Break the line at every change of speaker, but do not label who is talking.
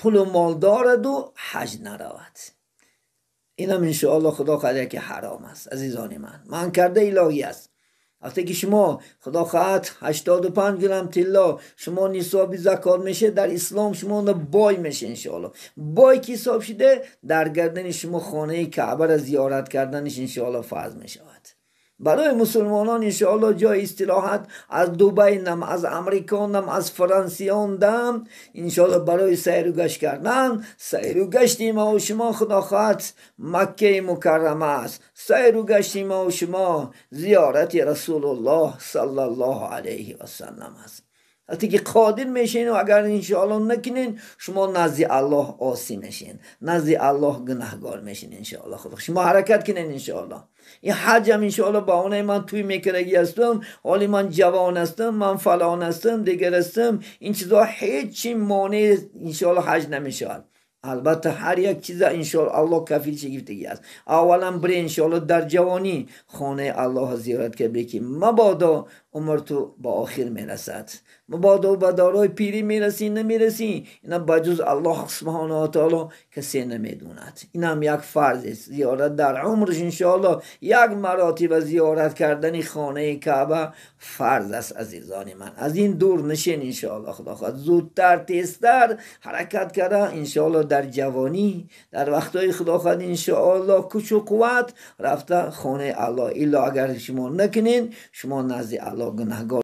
پول و مال دارد و حج نرود. اینم انشاءالله خدا خواهد که حرام است. عزیزان من، من کرده الهی است. وقتی که شما خدا خواهد 85 گرم طلا شما نصاب زکات میشه در اسلام، شما بای میشه انشاءالله. بای که حساب شده در گردن شما خانه کعبه را زیارت کردنش انشاءالله فرض میشود. برای مسلمانان انشاءالله جای استراحت از دوبی نم، از امریکا نم، از فرانسیان دم، انشاءالله برای سیر و گشت کردن. سیر و گشت ما و شما خدا خواهد مکه مکرمه است. سیر و گشت ما و شما زیارت رسول الله صلی الله علیه و سلم است. وقتی که قادر میشین و اگر انشاءالله نکنین، شما نزد الله عاصی میشین، نزد الله گناهگار میشین انشاءالله. خدا شما حرکت کنین انشاءالله. این حج هم انشاءالله بهانه من توی میکرگی هستم، حالی من جوان هستم، من فلان هستم، دیگر هستم، این چیزا هیچ مانع انشاءالله حج نمیشود. البته هر یک چیز انشاءالله الله کفیل شگفتگی است. اولا بری انشاءالله در جوانی خانه الله زیارت که که مبادا عمر تو با آخر میرسد، مبادا به دارای پیری میرسی نمیرسی، اینا بجز الله سبحانه و تعالی کسی نمیدوند. این هم یک فرض است. زیارت در عمرش انشاءالله یک مراتب زیارت کردن خانه کعبه فرض است. عزیزان من، از این دور نشین انشاءالله. خدا خواهد زودتر تیزتر حرکت کرده انشاءالله در جوانی، در وقتهای خدا خواهد انشاءالله کوچ و قوت رفته خانه الله. الا اگر شما نکنین، شما نزد الله گناهگار.